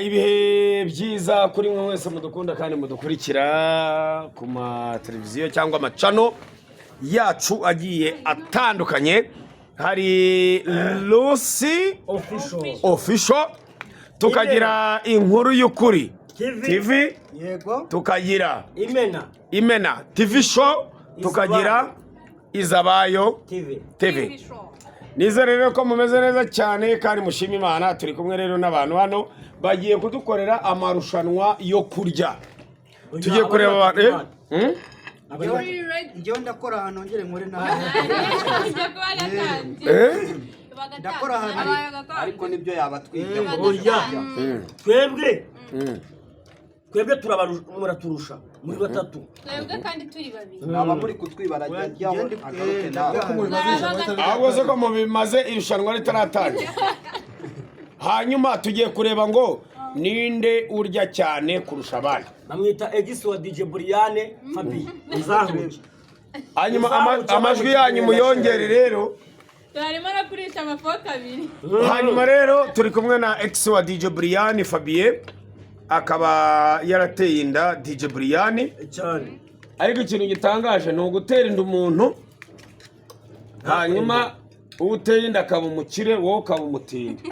Ibihe byiza kuri mwe mwese mudukunda kandi mudukurikira ku mateleviziyo cyangwa amachannel yacu agiye atandukanye. Hari Lucy Official. Official, tukagira Inkuru y'Ukuri TV. TV, Yego. tukagira Imena Imena TV Show, tukagira Izabayo TV. TV. Nizere rero ko mumeze neza cyane kandi mushima Imana. Turi kumwe rero n'abantu hano bagiye kudukorera amarushanwa yo kurya. Tugiye kureba abantu, eh? Njyewe ndakora ahantu, nongere nkore nawe. Eh? Ndakora ahantu. Ariko nibyo yabatwite. Oya, twebwe muraturusha muri batatu. Twebwe kandi turi babiri. Naba muri kutwibara, jyaho agaruke nawe. Ahubwo se ko mubimaze irushanwa ritaratangira? Hanyuma tugiye kureba ngo ninde urya cyane kurusha abandi. Bamwita ex wa DJ Briane Fabi Nzahuye. Hanyuma amajwi yanyu muyongere rero. Turarimo no kurisha amafoke abiri. Hanyuma rero turi kumwe na ex wa DJ Brian Fabien, akaba yarateye inda DJ Brian. Cyane. Ariko ikintu gitangaje ni ugutera inda umuntu, hanyuma uwo uteye inda akaba umukire, wowe ukaba umutindi.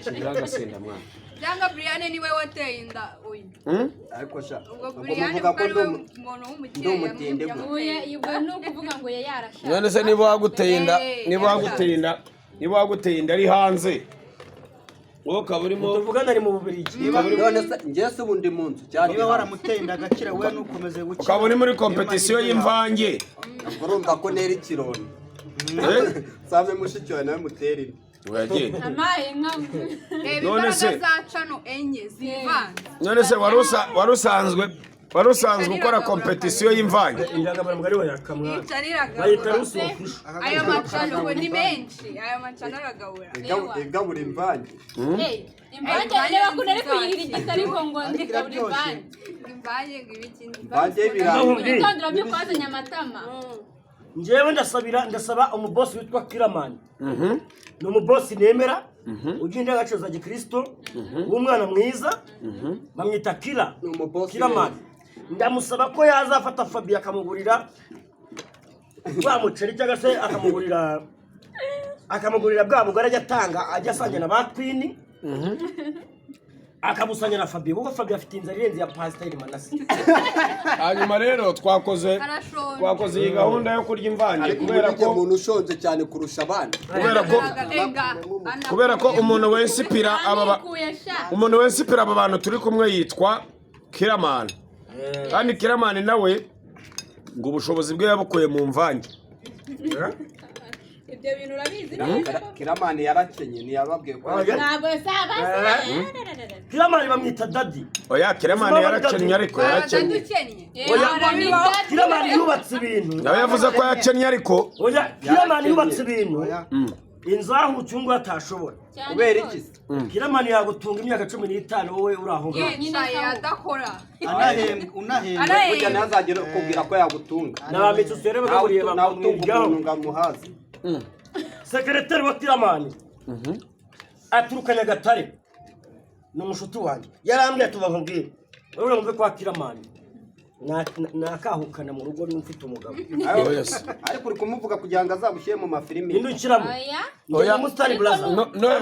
Shyiraho agasenda, mwana. Cyangwa Brian niwe wateye inda uyu? Hmm? Ariko sha, Ubwo ubwo Brian muvuga kuko ko ari we muntu w'umukire ndi umutindi gute? Uye, ubwo ni ukuvuga ngo ya yarashatse. None se niba waguteye inda, niba waguteye inda, niba waguteye inda ari hanze, wowe ukaba urimo Tuvugana ari mu Bubiligi. Niba none se njye se ubu ndi mu nzu cyane? Niba waramuteye inda agakira, we ntukomeze gukira. Ukaba uri muri compétition y'imvange. Ubwo urumva ko nera ikirondo. Eh? Same mushiki wawe nawe mutera inda. Uragenda. Amaye nka Reba None imbaraga za channel enye zivanze. None se wari usanzwe ukora compétition y'imvange? Iragabura mugari wa yakamwana. Yicara. Bayita Iragabura. Rusi Official. Ayo machannel ngo ni menshi, ayo machannel aragabura. Igabura imvange. Hey, imvange, reba ukuntu ari kuyihirigita, ariko ngo ndikabura imvange. Imvange ngo ibiki? Imvange y'ibirayi. Mu gitondo urabyuka wazanye amatama. Njyewe ndasaba umubosi witwa Kiramani. Ni umubosi nemera, ugira indangagaciro za gikristo, w'umwana mwiza, bamwita Kira. Ni umubosi. Kiramani, ndamusaba ko yazafata Fabi akamugurira wa muceri, cyangwa se akamugurira bwa bugari ajya atanga, ajya asangira na ba Queen, akabusangira na Fabi, kuko Fabi afite inzara irenze ya Pasiteri Manase. Hanyuma rero twakoze Arashonje. twakoze iyi gahunda yo kurya imvange Ariko kubera ubu ko umuntu ushonje cyane kurusha abandi. Kubera ko Ega, kubera ko umuntu wensipira aba Anikuye sha. umuntu wensipira aba bantu turi kumwe yitwa Kiramani, kandi Kiramani nawe ngo ubushobozi bwe yabukuye mu mvange. Ibyo bintu urabizi neza ko Kiramani yarakenye, ntiyababwiye ko? Ntabwo saba se. Kiramani bamwita Daddy. Oya, Kiramani yarakennye, ariko yarakennye. Ukennye. Oya, Kiramani yubatse ibintu. Nawe yavuze ko yakennye, ariko Oya, Kiramani yubatse ibintu inzahuke uyu nguyu atashobora. Kubera iki se? Kiramani yagutunga imyaka 15 wowe uri aho ngaho. Yicaye adakora. Anahembwa, unahembwa. Burya Arahembwa. ntazagere kukubwira ko yagutunga. Na ba Mitsutsu rero bagaburiye Nawe utunga bamwiryaho. umuntu ngo amuhaze. Sekereteri wa Kiramani aturuka Nyagatare, ni umushuti wanjye, yarambwiye tuva nkubwire wowe ngo mve kwa Kiramani nakahukana mu rugo mfite umugabo. Oya se. Ariko uri kumuvuga kugira ngo azagushyire mu mafilimi. Indi unshyiramo. Oya. Oya. Umusitari buraza. No, noe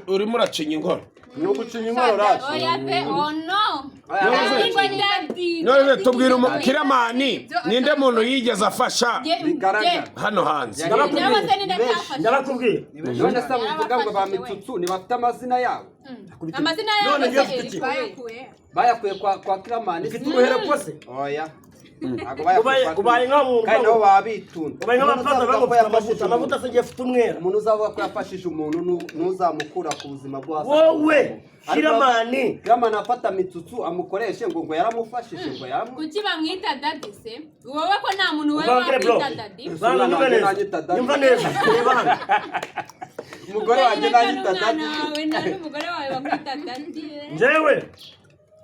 urimo uracinya inkoro. Ni ugucinya inkorora. Oya pe, oh no. None Ngo Daddy. None tubwira Kiramani, ninde muntu yigeze afasha Bigaragara. hano hanze? Njyewe se ninde atafashe? Ndabakubwiye. None se muvuga ngo ba Mitsutsu ntibafite amazina yabo? Amazina None yabo ngiye se mfite iki? Eric? Bayakuye. Bayakuye kwa Kiramani. Mfite ubuhere bwose. Oya, ntabwo bayakuye kwa Ubaye nka muntu. Kandi nabo baba bitunze. Ubaye Umuntu nk'abafaza uzavuga ko bagufite yafashije amavuta. Amavuta se ngiye afite umwera. Umuntu uzavuga ko yafashije umuntu ntuzamukura ku buzima bwo hasi. Wowe Ariko Kiramani. Kiramani afata Mitsutsu amukoreshe ngo yaramufashije, ngo yaramu Kuki bamwita Daddy se? Wowe ko nta muntu wowe Ubangire bro. wakwita Daddy. Banga nyumva neza. Nanyita Daddy. Nyumva neza, reba hano. Umugore wanjye nanyita Umwana Daddy. wawe nta n'umugore wawe bakwita Daddy. Njyewe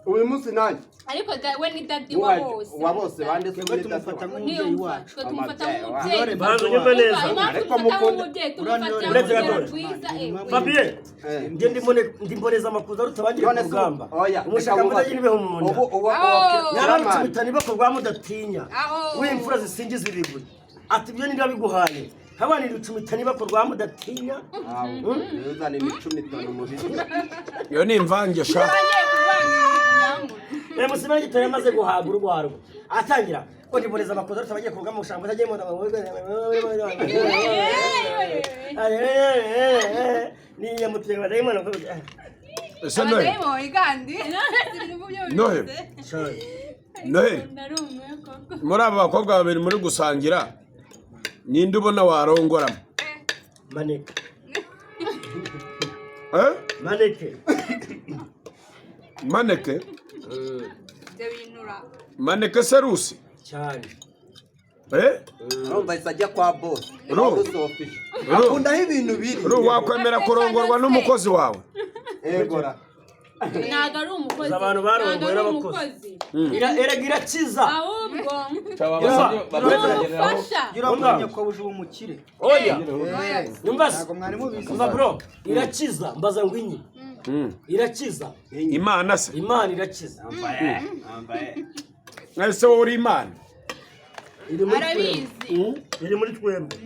Uyu munsi nanjye Ariko we ni daddy wa bose. Wa bose bande se? Twebwe Muri data tumufata wa- nk'umubyeyi wacu. Twe tumufata Amabyeyi nk'umubyeyi. Banza unyumve neza. Impamvu Ariko tumufata mukunda- nk'umubyeyi, tumufatira Uretse nk'urugero gatoya. rwiza, eh. Fabien, Eh. njye ndimo mboneza amakuza rutabangira None ku se rugamba. oya, Umushaka reka mutagira imbeho mu nda. Ubu Oh. Nyarabicumita nibako rwa mudatinya. Aho. W'imfura zisingiza ibigwi. Ati ibyo nirabiguhaye. Habanira icumita nibako rwa mudatinya. Uzana imicumitano mu biryo. Iyo ni imvange sha. Bagiye kuvanga ibinyamu. MC Marigitore yamaze guhaga urwarwa. Atangira ko ndiboneza amakuza rutabagiye ku rugamba, umushaka mutagira mu nda. Ni nyamutega badayimana. Ese Nohe, Abadayimoni kandi. Nohe, Nohe, Narumiwe koko. muri aba bakobwa babiri muri gusangira, ninde ubona warongoramo? Maneke. Eh? Maneke. Maneke? Ibyo bintura. Maneke serusi? Cyane. Eh? Urumva ahise ajya kwa boss. Ru. Rusofisha. Ru. Akundaho ibintu biri. Ru, wakwemera kurongorwa n'umukozi wawe? Egora. Ntabwo ari umukozi. Abantu barongoye Ntabwo ari n'abakozi. umukozi. Erega irakiza. Ahubwo Umva. ni umufasha. Gira ngo ko buje umukire. Oya. Oya. Numva se. Ntabwo mwari mubizi. Umva bro, irakiza mbaza ngo inyi. Irakiza. Imana se? Imana irakiza. Ese wowe uri Imana? Iri muri twebwe. Arabizi. Iri muri twebwe.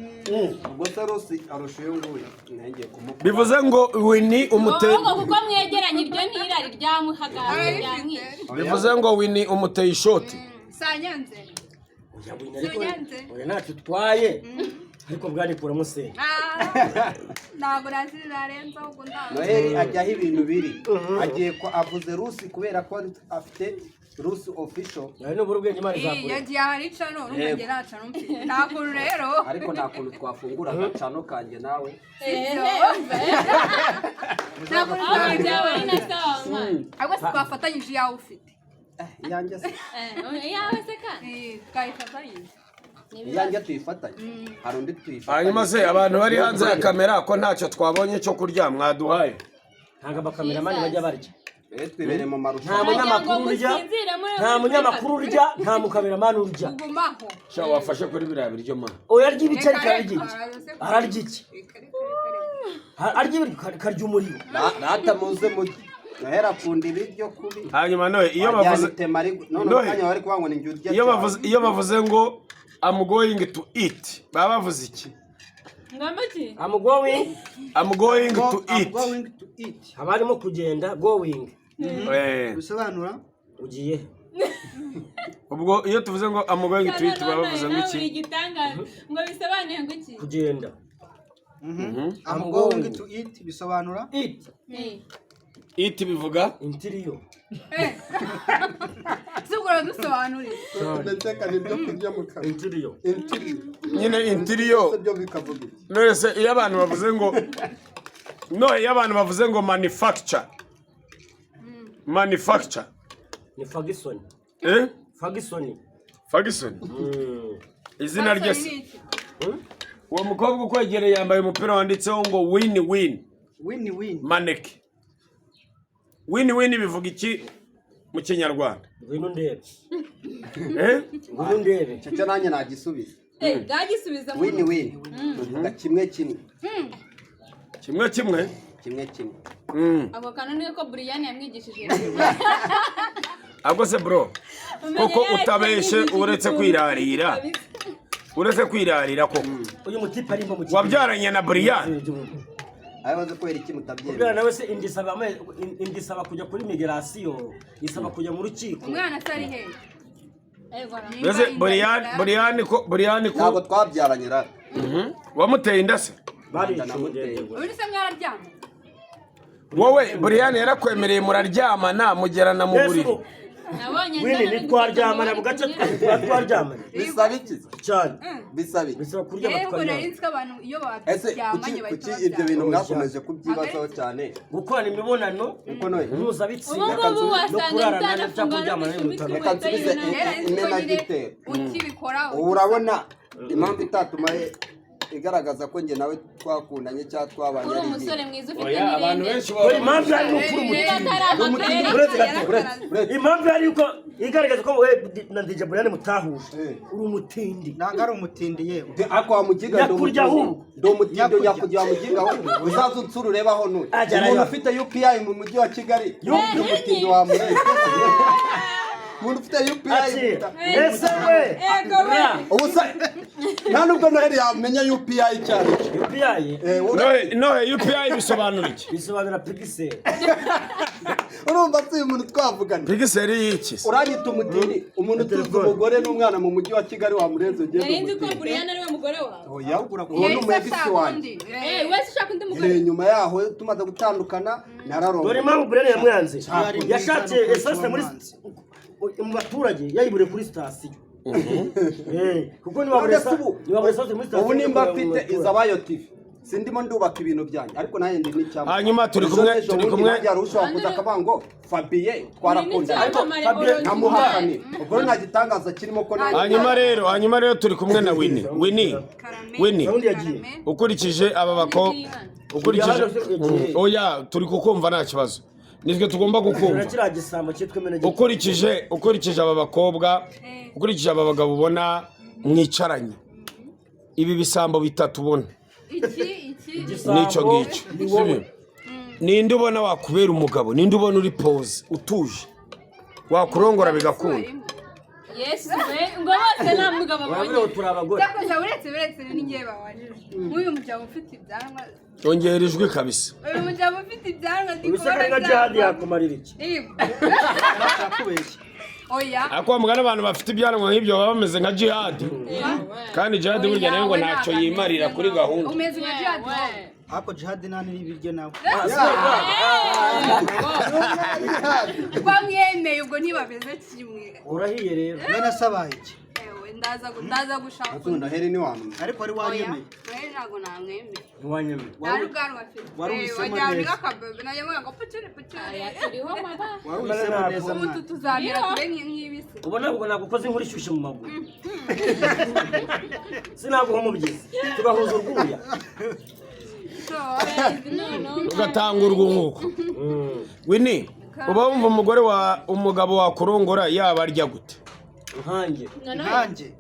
Ubwo se Rusi arusha uyu nguyu ngiye kumukora. Bivuze ngo Wini umuteye Ahubwo kuko mwegeranye, iryo ni irari ryamuhagaze ryamwishe. Bivuze ngo Wini umuteye ishoti. Sanyanze. Oya Wini, ariko Sunyanze. oya, ntacyo utwaye. Ariko bwanikura musenge. Ah, ntabwo nazi narenza ahubwo ntabwo. Noheli ajyaho ibintu biri, agiye ko avuze Rusi kubera ko afite Rusi Official. Nawe nubura ubwenge Imana Iyi izakure. yagiye ahari cano, urumva njye nta cano mfite. Nta kuntu rero. Ariko nta kuntu twafungura agacano kanjye nawe. Nta kuntu Ahubwo byaba ari na sawa mwana. Ahubwo se twafatanyije iyawe ufite. Iyanjye se? Iyawe se kandi. Eh, twayifatanyije. Iyanjye tuyifatanye, hari undi tuyifatanye. Hanyuma se abantu bari hanze ya kamera, ko ntacyo twabonye cyo kurya mwaduhaye? Ntabwo abakameramani bajya barya. Eh, twibereye mu Nta marushanwa. munyamakuru urya. Musinzire muri Nta munyamakuru urya, nta mukameramani urya. Ugumaho. Sha, wafashe kuri biriya biryo mana. Oya, arya ibice, ariko Reka, ararya iki? reka, Ararya iki? Reka, reka, reka, reka. Arya ibiryo karya umuriro. Rata muze mujye. Noheli akunda ibiryo kubi. Hanyuma Nohe, iyo bavuze Wajyana itema none Nohe. umwanya bari kuvuga ngo ni njye urya Iyo cyane. bavuze, iyo bavuze ngo "I'm going to eat", baba bavuze iki? Ngamba ki? I'm going. I'm going to I'm eat. going to eat. Haba harimo kugenda, going. Eh, Bisobanura Ugiye he? Ubwo iyo tuvuze ngo "I'm going to eat", baba bavuze ngo Nawe iki? uri igitangaza. Ngo bisobanuye ngo iki? Kugenda. I'm going to eat bisobanura Eat. Eat bivuga Interior. Eh. Si ubwo uradusobanurira. Ndakeka ni ibyo kurya mu kanwa. Interior. Intiri. Nyine interior. Se byo bikavuga iki? None se iyo abantu bavuze ngo, no, iyo abantu bavuze ngo "manufacture", manufacture? Ni Ferguson. Eh? Ferguson. Ferguson. Izina rye se? Ni iki? Uwo mukobwa ukwegereye yambaye umupira wanditseho ngo "win win". Win win. Maneke, win win bivuga iki mu Kinyarwanda? Ngwino ndebe. Eh? Ngwino ndebe. Icyo cyo nanjye nagisubiza. Eh, bwagisubiza mu Win win bivuga kimwe kimwe. Kimwe kimwe. Kimwe kimwe. Ako kantu niko Brian yamwigishije. Ahubwo se bro, koko utabeshe, uretse kwirarira, uretse kwirarira koko, Uyu mutipe arimo mu wabyaranye na Brian? Abaze kubera iki Kubyara mutabyemera? nawe se indisaba indisaba kujya kuri migration, isaba kujya mu rukiko. Umwana se ari hehe? Mbese Brian, Brian ko, Brian Ntabwo ko twabyaranye rata. Wamuteye inda se? Baricundeye. Ubundi se mwararyama? Wowe Brian yarakwemereye muraryamana, mugerana mu buriri? Nabonye Wini, ntitwaryamana mu gace twaryamanye. Bisaba iki? Cyane. Bisaba iki? Bisaba kurya Yewe, nari batukaryama. nzi ko abantu iyo Ese kuki baryamanye kuki bahita ibyo bintu babyara. mwakomeje kubyibazaho cyane? Gukorana imibonano Kuko noye mpuzabitsina Ubu ngubu no wasanga kurarana cyangwa bitanafunga kuryamana no n'ibintu Reka bitandukanye. nsubize Yari nzi ko nyine imenagitero. ukibikora Ubu urabona impamvu itatuma Igaragaza ko njye nawe twakundanye cyangwa twabanye Uri ari igihe. umusore mwiza ufite Oya, abantu n'irindi. benshi Dore baba impamvu yari ukuri Niba umutindi. atari amakarere Uretse gato, uretse. Impamvu yari yuko igaragaza ko we na DJ Brian mutahuje. Eh. Uri umutindi. Ntabwo ari umutindi yewe. Ariko wa muginga ndi Nyakurya umutindi. ahubwo. Ndi umutindi. Nyakurya. Nyakurya wa muginga ahubwo uzaze unsure urebe aho ntuye. Ajya Umuntu arayibona. ufite UPI mu mujyi wa Kigali ndi umutindi wamureba. Umuntu ufite UPI Ati, muta- ese we. Ego we. Ra. Ubu se nta nubwo Noheli yamenya UPI icyo ari cyo. UPI Eh, Nohe, UPI bisobanura iki? Bisobanura pixel. Urumva se uyu muntu twavugana? Pigiseri y'iki se? Uranyita umutindi, umuntu utunze Telefone. umugore n'umwana mu mujyi wa Kigali wamurenze ugende Nari nzi ko umutindi. Brian ari we mugore wawe. Oya, uwo ni umu ex wanjye. Eh, wese ushaka undi mugore. Eh, nyuma yaho tumaze gutandukana Dore nararongoye. impamvu Brian yamwanze. Yari mwiza Yashatse nuko essence muri wamwanze. mu baturage yayiburiye kuri sitasiyo. Eh, kuko niba None se ubu niba essence muri sitasiyo. ubu nimba mfite Izabayo TV sindimo ndubaka ibintu byanjye, ariko nanjye ndi n'icyamamare. Hanyuma turi kumwe- Ejo turi bundi kumwe- nanjye hari ushobora kuza akavuga ngo Fabien twarakundanye, ariko N'icyamamare Fabien Orange. nkamuhakanira. Ubwo rero nta gitangaza kirimo ko nanjye Hanyuma rero turi kumwe na Winnie. Winnie, Winnie, Gahunda yagiye. ukurikije aba bako ukurikije oya, turi kukumva nta kibazo, nitwe tugomba kukumva. Kiriya gisambo cyitwa Menegito. Ukurikije aba bakobwa, ukurikije aba bagabo ubona mwicaranye, ibi bisambo bitatu ubona Iki iki. n'icyo ngicyo, sibyo? Ninde ubona wakubera umugabo? Ninde ubona uri pose utuje wakurongora bigakunda? Yesu we, ngo bose nta mugabo Urabona abonye. turi abagore. Cyakoze uretse ni njye babajije. Nk'uyu mugabo ufite ibyanwa. Ongera ijwi kabisa. Uyu mugabo ufite ibyanwa ndi Ubuse kubona nka Jihad byavamo. yakumarira iki? Yego. Kubeshya. Oya. Ariko wa mugani, abantu bafite ibyanwa nk'ibyo baba bameze nka Jihadi, kandi Jihadi burya nawe ngo ntacyo yimarira kuri gahunda. Umeze nka Jihad. We. Ariko Jihad nta n'ibiryo nawe. Bamwemeye ubwo ntibameze kimwe. Urahiye rero. Mwene se abaye iki? Ewe ndaza gushaka Ati undi. Noheli ntiwamenya. Ariko wari Oya. wanyemeye. Noheli ntabwo namwemeye. Ntiwanyemeye. Nta n'ubwanwa afite. Wari Eh, uhisemo wagira ngo ni neza. nk'akabebe. Najya mvuga ngo pucuri pucuri. Aya turiho maba. Wari uhisemo neza Ubu mwana. tuzamera tube nk'ibisi. Ubu ntabwo nagukoze inkuru ishyushye mu maguru. Sinaguha umubyizi. Tugahuza urwuya. So, Ugatanga urwunguko. Winnie, uba wumva umugore wa umugabo wakurongora yaba arya gute? Nkanjye. Nkanjye.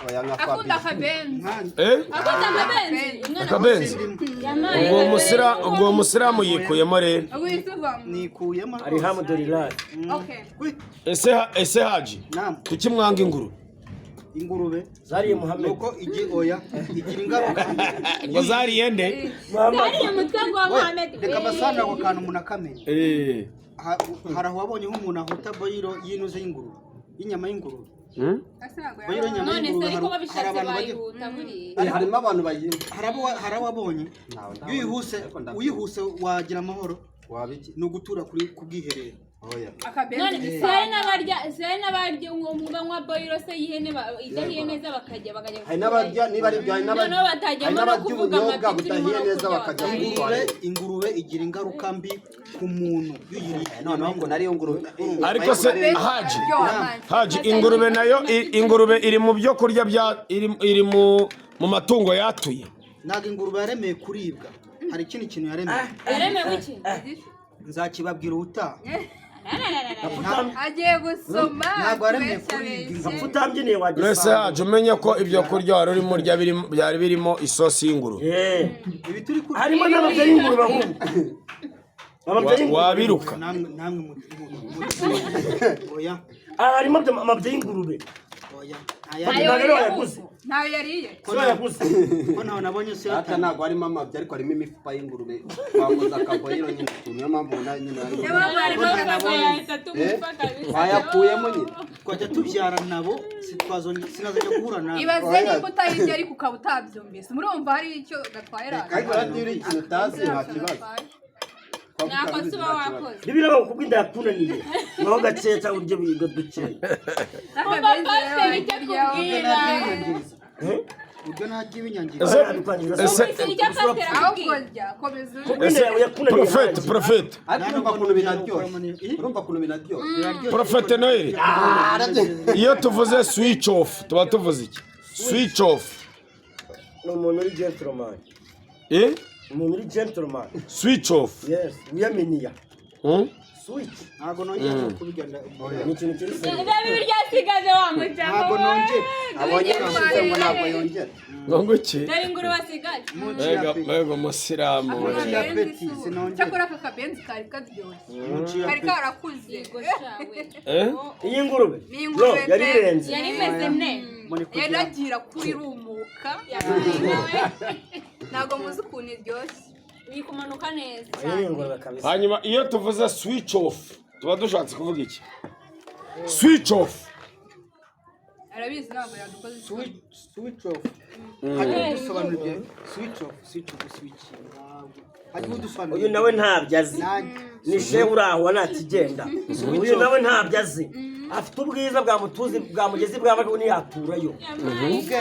Oya, nka akunda Fabien. akabenzi. Nkanjye. Eh, Akunda amabenzi. Umwana akabenzi. Yamaye. Ubwo uwo musilamu yikuyemo rero. Ubwo uhise uvamo. Nikuyemo rwose. Alhamdulillah. Okay. Ui, Ese Haji, Naam. kuki mwanga ingurube? Ingurube. Zariye Muhammad. Nuko igi oya igira ingaruka. Ngo zariye nde? Muhammad. Zariye umutwe wa Muhammad. Reka basana ako kantu umuntu akamenya. Eh. Hari aho wabonye nk'umuntu ahuta boyiro y'inuze y'ingurube, y'inyama y'ingurube. Hmm? Ese ntabwo Boyiro yaba- y'inyama None se y'ingurube ariko hari babishatse abantu bajya bayihuta buriya. Eh, harimo abantu bayiha. hari abo wabonye. Ntawe Iyo uyihuse Ariko ndabyumva. uyihuse wagira amahoro. Wabiki? Ni ugutura kuri ku bwiherero. Oya. Akabenzi. None se hari n'abarya banywa boyiro se y'ihene idahiye neza bakajya Hari n'abarya niba ari ibyo, hari Noneho batajyamo hari no n'abarya kuvuga ubunyobwa amapiki budahiye urimo no neza kurya bakajya bakariye. kuri Ingurube toilette. ingurube igira ingaruka mbi ku muntu iyo uyiriye. Noneho ngo nariyo ngurube. Ariko se Haji, Aryoha amazi. Haji, ingurube nayo ingurube iri mu byo kurya bya iri mu matungo yatuye. Ntabwo ingurube yaremeye kuribwa. Hari ikindi kintu yaremeye. Yaremewe iki? Nzakibabwira ubutaha. Agiye gusoma. Ntabwo yaremeye tubeshya kuribwa. benshi. Apfa utambyiniye Mbese wagisanga. Haji, umenye ko ibyo kurya wari urimo urya byari birimo isosi y'ingurube. Eh. Ibi turi kurya. Harimo n'amabya y'ingurube ahubwo. Amabya y'ingurube. Wabiruka. Namwe oya. Ah, harimo amabya y'ingurube. Oya. Ntabwo ari wayaguze. Ntayo yariye. Si wayaguze. Ko ntawe nabonye se Ata ntabwo harimo amabya, ariko harimo imifupa y'ingurube. Twakoze akaboyiro nyine utuntu, niyo mpamvu ubona nyine harimo. Niyo mpamvu harimo Twayakuyemo nyine. Twajya tubyara nabo sinazajya guhura nawe. Ibaze Oya. niba utayirya ariko ukaba utabyumvise. Murumva hari icyo gatwaye radiyo. Ariko radiyo uri ikintu utazi nta kibazo. Ntako se uba wakoze. Bibiri ngo kubwo inda yakunaniye. Naho gakeya cyangwa urye biga dukeya. Umva pasiteri icyo akubwira. Ibyo ntajya ibinyangiriza. Ese Icyo pasiteri Ahubwo akubwira. rya komeza urye. Kubwo inda yawe yakunaniye. Prophet, Prophet, Ariko urumva ukuntu binaryoshye. Urumva ukuntu binaryoshye. Prophet Noel, iyo tuvuze switch off tuba tuvuze iki? Switch off. Ni umuntu uri gentleman. Eh? Umuntu uri gentleman. Switch off. Yes, wiyaminiya. Hmm? Switch Ntabwo nongera no kubigenda. Ni ikintu kiri serious. Reba ibiryo asigaje wa mujama. Ntabwo nongera. Abonye bishize ngo ntabwo yongera. Ngo nguki? Dore ingurube asigaje. Munsi ya Mbega peti. mbega umusilamu we. Munsi ya peti sinongera. Cyakora aka kabenzi kari karyoshye. Munsi ya Kari peti. karakuze. Yego shawe. Eh? Iyi ngurube Ni ingurube no yari pe. irenze. Yari imeze ne. Muri kugira. Yaragira kuri rumuka. Ntabwo muzi ukuntu iryoshye. Iri kumanuka neza. Iyi ni ingurube kabisa. Hanyuma iyo tuvuze switch off tuba dushatse kuvuga iki? Switch off. Arabizi, ntabwo yadukoze isoni. Switch off. Hajya udusobanurira ibyo switch off, switch off, switch. Ntabwo. Hajya udusobanurira. Uyu nawe ntabyo azi. Nanjye. Ni shehe uri aho ntakigenda. Uyu nawe ntabyo azi, afite ubwiza bwa mutuzi bwa mugezi bwaba ariko ntiyaturayo.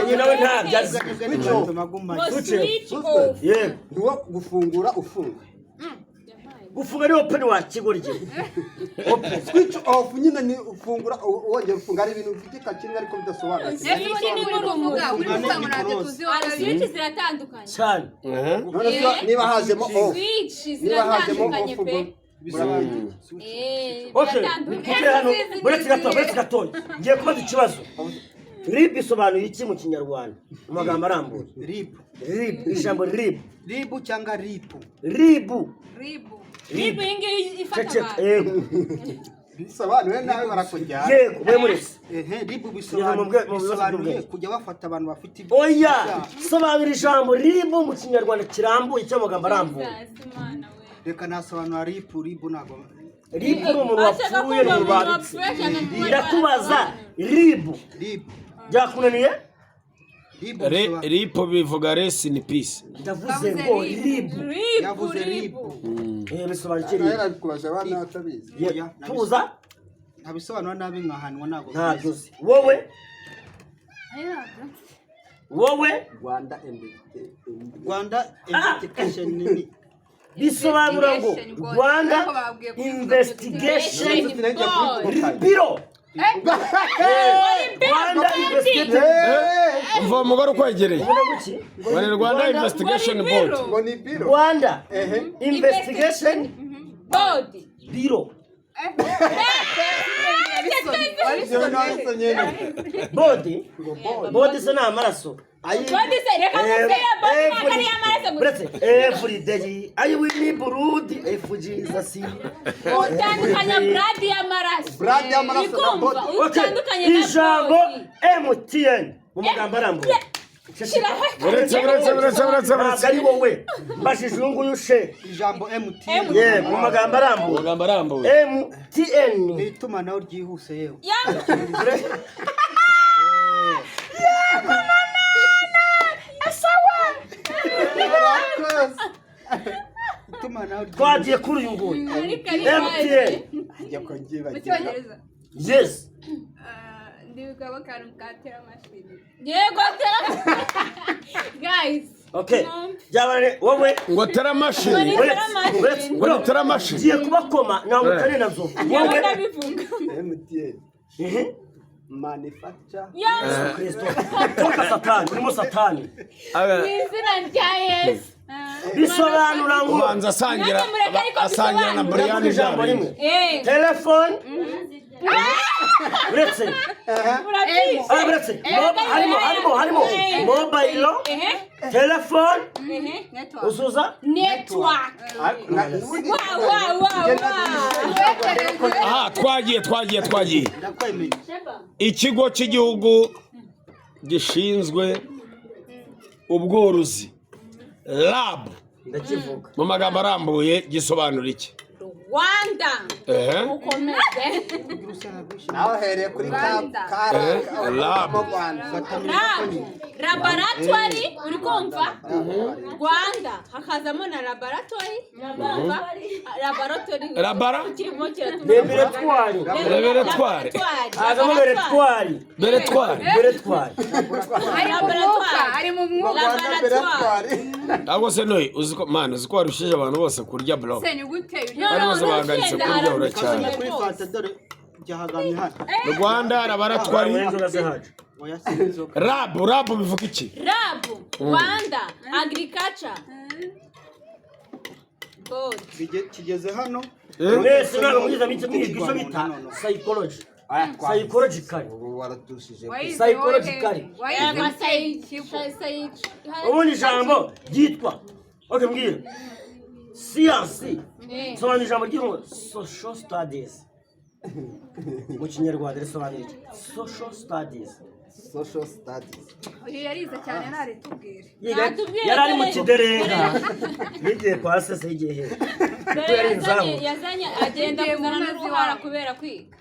Uyu nawe ntabyo azi. Ubwenge bw'ibintu magumanye. Ngo switch off. Yego. Ni wo gufungura ufunga. Gufunga ni open wa kigoryi, open. Switch off nyine ni ufungura wongera ufunga, ari ibintu bifatika kimwe ariko bidasobanutse. Ese ubu ni uri kuvuga, uri kuvuga ngo ntabyo tuzi wowe. Ah, switch ziratandukanye. Cyane. None se niba hajemo off, Switch niba hajemo ziratandukanye off ubwo pe. murabizi. Eh, Okay, biratandukanye. tujye hano uretse gato, uretse gatoya, ngiye kubaza ikibazo. RIB isobanuye iki mu Kinyarwanda mu magambo arambuye? Rib. RIB, ijambo RIB. Ribu cyangwa ripu? RIB. Ribu. RIB iyi ngiyi ifata Ceceka. abantu. Yego. Bisobanuye nabi barakujyana. Yego, mwe muretse. Ehe, ribu Mu bibazo bisobanuye by'ubwenge. kujya bafata abantu bafite Oya, ibyaha. sobanura ijambo RIB mu Kinyarwanda kirambuye cy'amagambo arambuye. Jesus, Imana we. Reka nasobanura ripu, ribu ntabwo. RIB ni umuntu Ashaka wapfuye, kumva ni umuntu ubabitse. wapfuye, ashaka kuba Ndakubaza RIB. Ribu. Byakunaniye? Ribu bisobanura. Ripo bivuga rest in peace. Ndavuze ngo RIB. RIB, Yavuze RIB. ribu. Eh, bisobanura iki RIB? Yarabikubaje abana batabizi. Oya, Tuza. Ntabisobanura nabi nkahanwa, ntabwo. Ntabyo uzi wowe, wowe. Rwanda Rwanda investigation nini? Bisobanura ngo Investigation Board. Rwanda Ariko bababwiye kubivuga. Investigation Board. Bureau. Rwanda Investigation. Umva umugore ukwegereye. Uvuga guki? Ngo ni Rwanda Investigation Board. Ngo ni biro. Rwanda Investigation Board. Bureau. Ibyo nahise nyine. Board. Board se ni amaraso? Board se, reka nkubwire, board ntabwo ari iy'amaraso gusa. Uretse every day I will blood if Jesus. Utandukanya blood y'amaraso. Blood y'amaraso na Urikumva? body. Okay, Utandukanye na ijambo body. MTN mu magambo arambuye. Shiraho. Uretse, uretse, uretse, uretse, Ntabwo uretse. ari wowe mbajije, uyu nguyu she. Ijambo MTN. Ye, mu magambo arambuye. Amagambo arambuye. MTN. Ni itumanaho ryihuse yewe. Ya- Murakoze. Itumanaho ryihuse. Twagiye kuri uyu nguyu. Ariko ari MTN. Njya ko Mu ngibagira. Cyongereza. Yes. Ah, ndibukamo akantu ka teramashini. Yego, tera. Guys. Okay, byaba wowe. Ngo teramashini. Uretse, uretse. Ngo ni teramashini. Ngiye kubakoma ntabwo utari na nzovu Yewe wowe. ndabivuga. MTN. Mhm. Manufacture. Ya, Kristo, toka Satani, urimo Satani. mu izina rya Yesu. Bisobanura ngo Ubanza asangira Nanjye mureke ariko asangira na bisobanure. Brian ijambo Jabingi. rimwe. Eh, Telefone, uretse. urabyishe. Ah, uretse. Harimo mobile Ehe, telefone. ehe. Network. Uzuza. Network. Ariko Wa, wa, wa, wa. Aha twagiye, twagiye, twagiye. Ndakwemeye. Ikigo cy'igihugu gishinzwe ubworozi RAB Ndakivuga. mu magambo arambuye gisobanura iki? Rwanda. Ehe. Ukomeze. Nawe uhereye kuri ka Rwanda. kara Lab. mu Rwanda. Lab. Laboratory, uri kumva? Rwanda. Hakazamo na laboratory. Urumva? Laboratory. Labara? Kirimo kiratuma. Laboratoire. Laboratoire. Hazamo beretwari. Beretwari. Beretwari. Ari mu mwuka, ari mu mwuka. Rwanda beratwari. Ahubwo se noye uzi ko man, uzi ko warushije abantu bose kurya bro. Se ni gute? No, Bari no, bose bahagaritse n'urusenda kurya hararushije uracyane. Kuri rwose. fanta dore. Byahagamye hano. Rwanda Laboratoire. Inzoga zihaje. Oya, si inzoga. RAB, RAB bivuga iki? RAB, Rwanda Agriculture Board. Kigeze hano. Eh? Mwese ntabwo mugeze mwiga icyo bita psychology, psychological. Ubu waradushije. Wayize Psychologically. wowe, wayize Aba mu kigo. Ubundi ijambo ryitwa, okay, mbwira siyansi. Sobanura ijambo ryitwa social studies mu Kinyarwanda. Risobanura iki, social studies? Social studies. Uyu yarize cyane, ntaritubwire. Natubwire. Yari ari mu dore. kiderenga, yigiye kwa sese, yigiye hehe? Dore Yari yazanye inzamu. yazanye agenda Yagiye mu kuzana nka n'uruhara z'iwabo. kubera kwiga.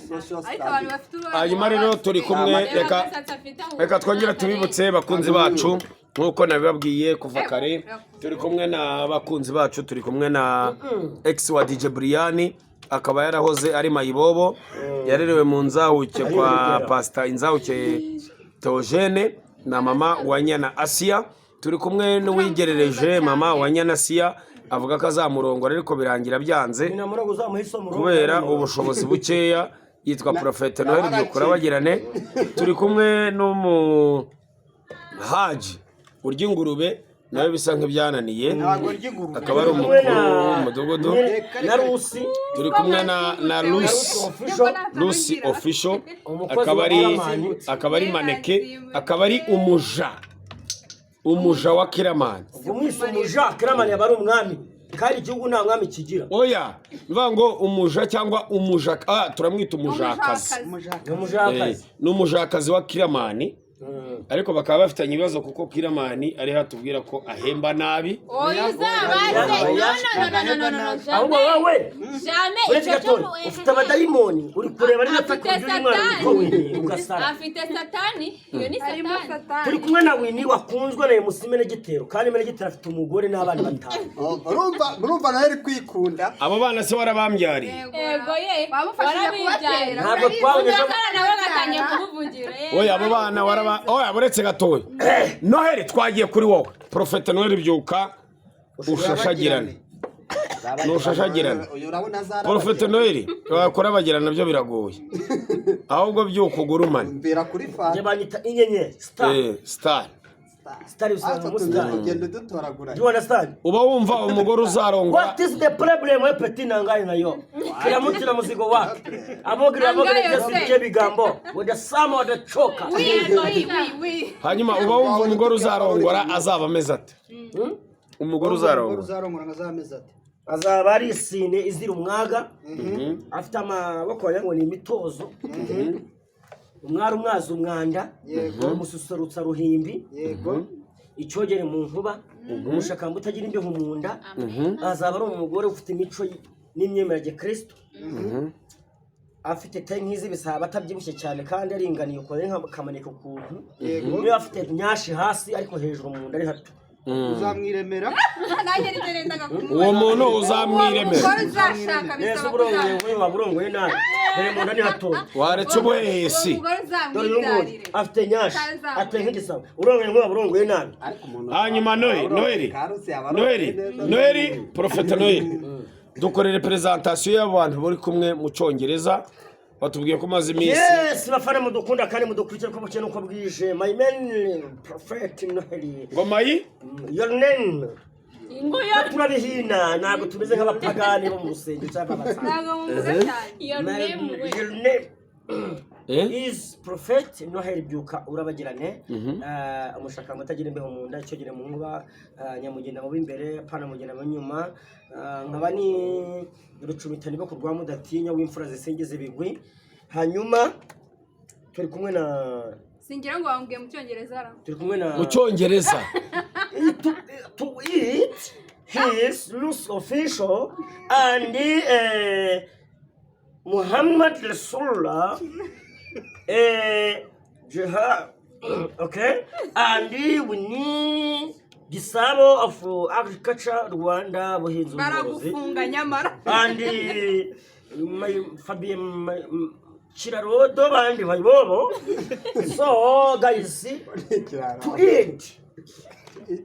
Social Ariko abantu studies. bafite uruhara. Hanyuma rero turi kumwe. Reba Reka agasatsi afite ahubwo. reka twongere tubibutse bakunzi bacu, nk'uko nabibabwiye kuva kare, turi kumwe n'abakunzi bacu, turi kumwe na ex wa DJ Brian, akaba yarahoze ari mayibobo, yarerewe mu nzahuke kwa Pasita Inzahuke Theogene na mama wa Nyana Asiya. Turi kumwe n'uwigerereje mama wa Nyana Asiya, avuga ko azamurongora ariko birangira byanze Nyina uzamuha isomo. kubera ubushobozi bukeya. Yitwa Porofete Noheli Byukura bagirane. Turi kumwe n'umuhaji urya ingurube, nawe bisa nk'ibyananiye. Ntabwo ndya ingurube. Akaba ari umukuru w'umudugudu. Na Rusi. Turi kumwe na Lucy. Official. Lucy Official. Umukozi Akaba ari wa Kiramani. Akaba ari maneke, akaba ari umuja wa Kiramani. Ubwo mwise umuja, Kiramani yaba ari umwami, kandi igihugu nta mwami kigira. Oya, bivuga ngo umuja cyangwa umuja, turamwita umujakazi. Ni umujakazi. Ni umujakazi wa Kiramani, ariko bakaba bafitanye ibibazo kuko Kiramani ariho atubwira ko ahemba nabi. Oya, uzabaze. No, no, no, no, no, no, no. Ahubwo Jamais. wowe, Jamais. uretse Icyo cyo gatoya, ufite abadayimoni, uri kureba ari Afite nataka uyu mwana satani. witwa Winnie ugasara. Afite satani, iyo ni Harimo satani. satani. Turi kumwe na Winnie wakunzwe na MC Menegitero, kandi Menegitero afite umugore n'abana batanu. Oh, urumva nawe ari kwikunda. Abo bana se warabambyariye? Yego ye. Wamufashije Warabibyariye. kubatera. Ntabwo twabonye. Urakara nawe gatangiye kumuvugira ye. Oya, abo bana waraba, oya, buretse gatoya. Noheli, twagiye kuri wowe. Profete Noheli, byuka ushashagirane. Nushashagirana. Uyu urabona azarabagirana. Profete Noheli, kurabagirana nabyo biragoye, ahubwo byuka ugurumane. Mbera kuri Njye fanta. banyita inyenyeri star. Star. Star bisobanura Ariko umustar. tugenda dutoragura. Do you understand? Uba wumva umugore uzarongora? What is the problem we petit nangaye nayo? Kila mtu na mzigo wake. Abogira abogira. Nangayo Just se. ibyo bigambo. With sama wadachoka. Oui, oui, oui, oui. Hanyuma uba wumva umugore uzarongora azaba ameze ate? Umugore Umugore uzarongora? uzarongora ngo azameze ate? Azaba ari isine izira umwaga. Afite amaboko wagira ngo ni imitozo. Umwari umwaza umwanda. Yego. Umususurutsa ruhimbi. Yego. Icyogere mu nkuba. Umushakamba utagira imbeho mu nda. Azaba ari umugore ufite imico n'imyemerere ya gikristo. Afite te nk'iz'ibisaba, atabyibushye cyane kandi aringaniye ukuntu, ari nk'akamanika ukuntu. Yego. Niba afite nyashi hasi ariko hejuru mu nda ari hato. Uzamwiremera. Nanjye nibyo nendaga kumubaza. Uwo muntu uzamwiremera? Umugore uzashaka Neza. bisaba Uburongoye kuzamwiremera. nk'uyu waba urongoye nabi, dore mu nda ni hatoya. Waretse ubuhehesi. Uwo mugore Dore uyu nguyu uzamwibyarire. afite nyashi, Utazamwiremera. ateye nk'igisabo. Urongoye nk'uyu waba urongoye nabi. Ariko umuntu Hanyuma Noheli, Noheli, Karusi yaba Noheli, arongoye neza. Noheli, Profete Noheli, dukorere presentation y'abantu bari kumwe mu Cyongereza, batubwiye ko umaze iminsi. Yes, bafana mudukunda kandi mudukurikira uko bukeye n'uko bwije, my man Prophet Noheli. Ngo mayi? Your name. Ngo yo. Turabihina, ntabwo tumeze nk'abapagani bo mu rusengero cyangwa abasaza. Ntabwo mumuvuga cyane. Your name we. Your name Eh? is Prophet Noheli Byuka urabagirane. Umushakamba utagira imbeho mu nda, icyogere mu nkuba, nyamugenda mu b'imbere, pana mugenda mu nyuma. Nkaba ni rucumitani bo kurwa mudatinya w'imfura zisingiza ibigwi. Hanyuma turi kumwe na Singira ngo wambwiye mu Cyongereza ra. Turi kumwe na Mu Cyongereza. To eat his loose official and Muhammad Rasulullah, jihad, okay, and we need Gisabo of Agriculture Rwanda, buhinzi ubworozi. Baragufunga nyamara. And my Fabien, my Chirarodo bandi bayibobo. So guys, to eat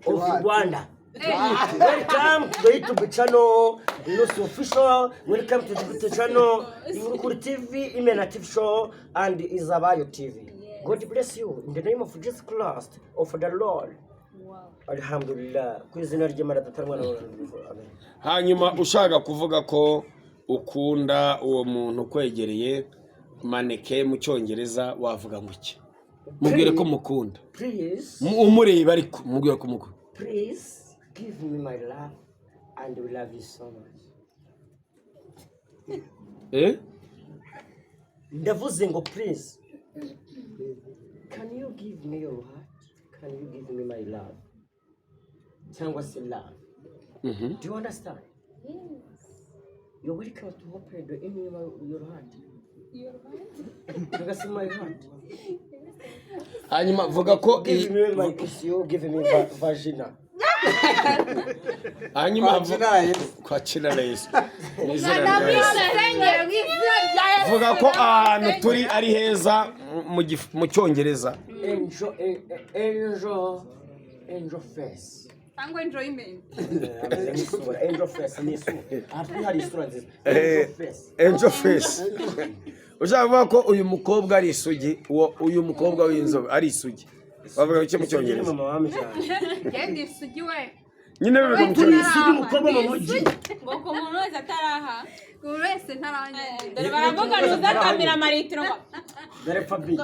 of Rwanda. Welcome to the YouTube channel Lucy Official. Welcome to the YouTube channel Inkuru TV, Imena TV Show and Izabayo TV. God bless you in the name of Jesus Christ of the Lord. Alhamdulillah. Ku izina ry'Imana Data Mwana na Roho. Amen. Hanyuma ushaka kuvuga ko ukunda uwo muntu ukwegereye, maneke mu Cyongereza wavuga ngo iki? Mubwire ko mukunda. Please, Umureba ariko mubwire ko mukunda. please give me my love and we love you so much. Eh? Ndavuze ngo please. Can you give me your heart? Can you give me my love? Cyangwa se love. Do you understand? You're welcome to open the in your heart. Cyangwa se my heart. Hanyuma vuga ko Give me my kiss, you give me vagina. Hanyuma Kwa jina la Yesu. Kwa jina la Yesu. Mu izina rya Yesu. Nsengero mu izina rya Yesu. Vuga ko ahantu turi ari heza mu Cyongereza. Angel, angel, angel face. Cyangwa enjoyment. Ameze nk'isura. Angel face ni isura. Aha turi hari isura nziza. Angel face. Angel face. Ushaka kuvuga ko uyu mukobwa ari isugi, uwo uyu mukobwa w'inzobe ari isugi, bavuga iki mu Cyongereza? Mama wamujyanye. Genda isugi we. Nyine bivuga mu Turi Cyongereza. isugi umukobwa mu mujyi. Ngo ku muntu wese ataraha. Buri wese ntarangenda. Dore baravuga ntuzakamira amaritiro ngo Dore Fabi.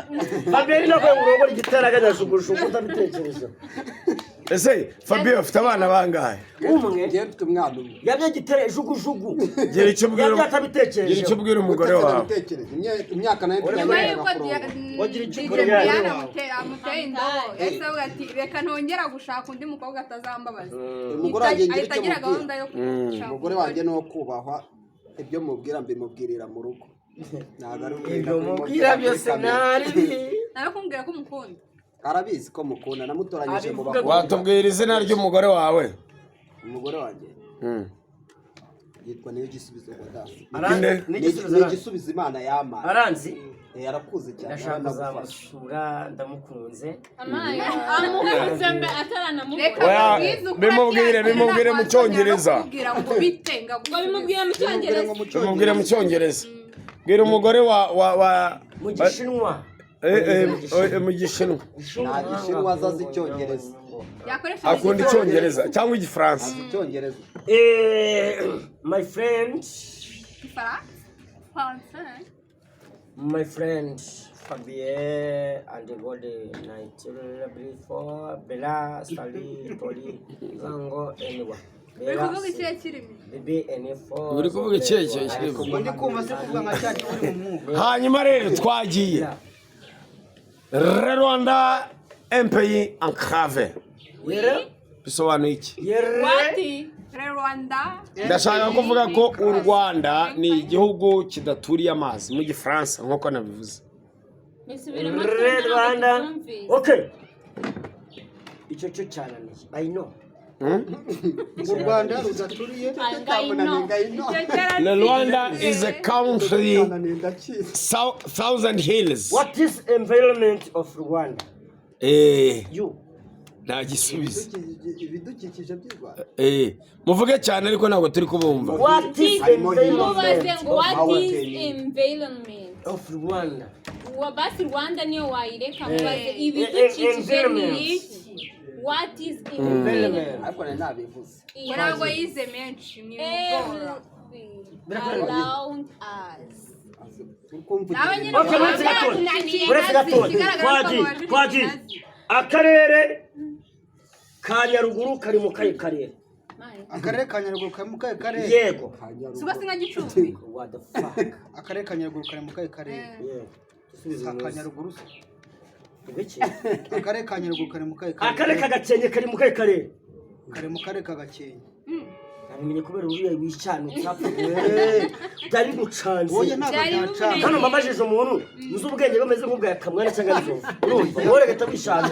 Fabi ari nawe urongora igitaraganya jugujugu utabitekereje. Ese Fabio afite abana bangahe? Umwe. Njyewe mfite umwana umwe. Yabye gitere jugujugu. Gira icyo ubwira Yabye atabitekereje. Gira icyo ubwira umugore wawe. Utabitekereje. Imyaka nayo Nyuma mfite y'uko Wagira icyo DJ ukora. Brian amuteye indobo, yahise avuga ati reka ntongera gushaka undi mukobwa atazambabaza. Umugore wanjye ngira Ahita icyo agira mubwira. gahunda yo gushaka. Umugore wanjye ni uwo kubahwa. Ibyo mubwira mbimubwirira mu rugo, ntabwo ari ukugenda Ibyo mubwira kubimubwira muri byose kamera. nari. Nawe kumbwira ko umukunda. Arabizi ko mukunda, namutoranyije mu Abivuga. bakobwa. Watubwira izina ry'umugore wawe? Umugore wanjye yitwa Niyo Gisubizo Godasi. Inde? Ni N'igisubizo aranzi. igisubizo Imana yampaye. Aranzi. Arakuzi cyane. Ndashaka aranagufasha. kuzamusura, ndamukunze. Amukunze mbe ataranamubona. Reka Oya, mubwize ukuri. bimubwire, Ati, bimubwire mu ntabwo Cyongereza. wazongera no kumubwira ngo bite Ngo bimubwire mu Cyongereza. Ngo mu Bimubwire mu Cyongereza. Bwira umugore wa Mu Gishinwa. Mu Gishinwa. Nta Gishinwa azi, azi Icyongereza. Yakoresheje Akunda Igifaransa. Icyongereza cyangwa Igifaransa? Azi Icyongereza. My friend, Igifaransa. Français. my friend Fabien and God 19 4 Bella Sali Toli Zango Anyway. Uri kuvuga ikihe kirimi? Bibi N4. Uri kuvuga ikihe kirimi? Ubwo ndi kumva se kuvuga nka cya gihe uri mu mwuka. Hanyuma rero twagiye. Le Rwanda, un pays enclavé, Yere bisobanuye iki? yere. What? Le Rwanda. Ndashaka kuvuga ko u Rwanda ni igihugu kidaturiye amazi mu Gifaransa nk'uko nabivuze. Bisubiremo. Le Rwanda. Okay. Icyo cyo cyananiye. I know. U Rwanda rudaturiye. Le Rwanda is a country thousand hills. What is environment of Rwanda? You. Nta gisubizo. Ibidukikije by'u Rwanda. Muvuge cyane ariko ntabwo turi kubumva. What is Harimo Mubaze environment ngo what is Mountain. environment. of Rwanda? Wa basi Rwanda niyo wayireka, mubaze ibidukikije ni Environment. iki? What is environment? Environment. Ariko nari nabivuze. Ngo ntabwo yize menshi ni mugora. Everything around us. Turi kumva. Nawe nyine Okay, uretse gato. Byakunaniye, Uretse gato. ikigaragara ko Twagiye. mubajije Twagiye. ntazi. Akarere ka Nyaruguru kari mu kahe karere? Akarere ka Nyaruguru kari mu kahe karere? Yego. Si ubwo si nka Gicumbi? What the fuck? Akarere ka Nyaruguru kari mu kahe karere? Yego. Si aka Nyaruguru se? Ibiki? Akarere ka Nyaruguru kari mu kahe karere? Akarere ka Gakenke kari mu kahe karere? Kari mu karere ka Gakenke. Nabimenye kubera uriya wicana utapfa. Byari bigucanze. Oya, ntabwo Byari byacana. Hano mbabajije umuntu uzi ubwenge bumeze nk'ubwa Kamwana cyangwa Nzovu. Urumva? Wowe reka wishana.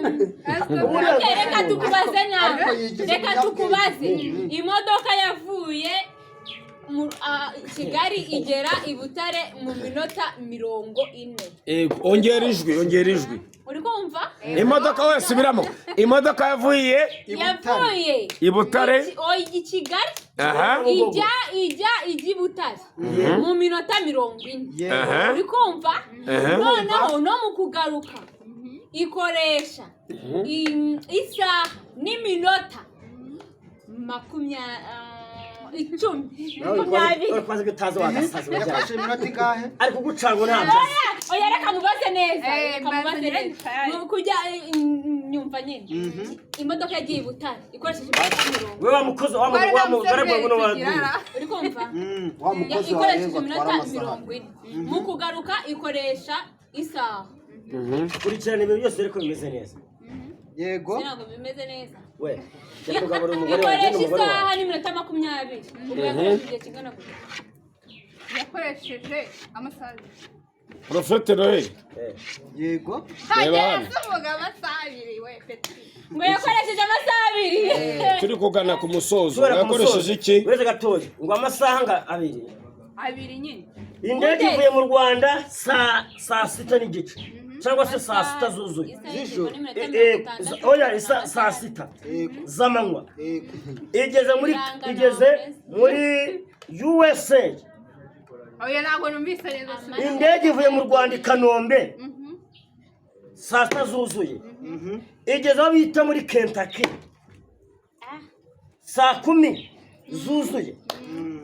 Okay, reka tukubaze nawe. Ariko yigize Reka umunyabwenge. tukubaze. Imodoka yavuye Kigali igera i Butare mu minota 40. Yego, ongera ijwi, ongera ijwi. Uri kumva? Imodoka wese subiramo, imodoka yavuye Yavuye i Butare. Oya, i Kigali Aha. ijya i Butare mu minota 40. Aha. Uri kumva? Aha. Noneho no mu kugaruka ikoresha isaha n'iminota 10, 20. Uri kubaza ibyo utazi wagasaza urajyana. Yafashe iminota ingahe? Ari kugucanga ntabyo. Oya, reka mubaze neza. Eh, Reka mubaze mbaze neza. neza. Mu kujya nyumva nyine, imodoka yagiye i Butare ikoresheje iminota 40. We wa mukozi wa Bari wa mugore namuseriveri buno wa tugirana. Uri kumva? Wa mukozi wawe Ikoresheje ngo atware iminota amasaha. 40, mu kugaruka ikoresha isaha. Kurikirana ibintu byose ariko bimeze neza. Yego. Ntabwo bimeze neza. We jya kugaburira umugore wawe, Ikoresha umugore isaha wawe. n'iminota 20. Ubwo yakoresheje igihe kingana gute? Yakoresheje amasaha abiri. Profete Noel. Eh. Yego. Reba hano. Hagera amasaha abiri we peti. Ngo yakoresheje amasaha abiri. Turi kugana ku musozo. Kubera ku Yakoresheje musozo, iki? Uretse gatoya ngo amasaha nga abiri. Abiri nyine. Indege ivuye mu Rwanda saa 6:30 cyangwa se saa 6 zuzuye. Z'ijoro. Oya, saa 6 z'amanywa. Yego. Igeze muri Irangana igeze muri USA. Oya, ntabwo numvise neza. Indege ivuye mu Rwanda i Kanombe saa 6 zuzuye, igeze aho bita muri Kentucky saa 10 zuzuye.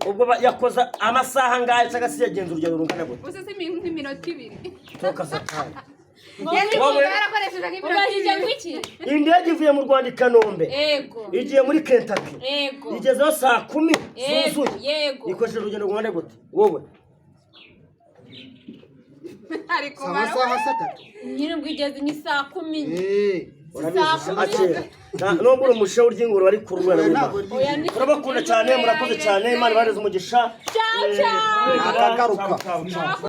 Ubwo yakoze amasaha angahe cyangwa se yagenza urugendo rungana gute? Gusa si nk'iminota ibiri. Toka satani. Wowe yarakoresheje nk'iminota Ubajije ibiri. ngo iki? Indege ivuye mu Rwanda i Kanombe Ego. igiye muri Kentucky, Ego. igezeho saa 10 Yego, zuzuye. yego. Ikoresheje urugendo rungana gute wowe? Ari Si kumara. amasaha se atatu? Nyine ubwo igeze ni saa 10. Eh. Urabizi Saa akera nubwo uri umusheho urya ingurube ariko urumwana Oya, ntabwo w'Imana. Oya, ni Turabakunda cyane, murakoze cyane, Imana ibahereze umugisha. Ciao, ciao. Akagaruka. Ciao, ciao.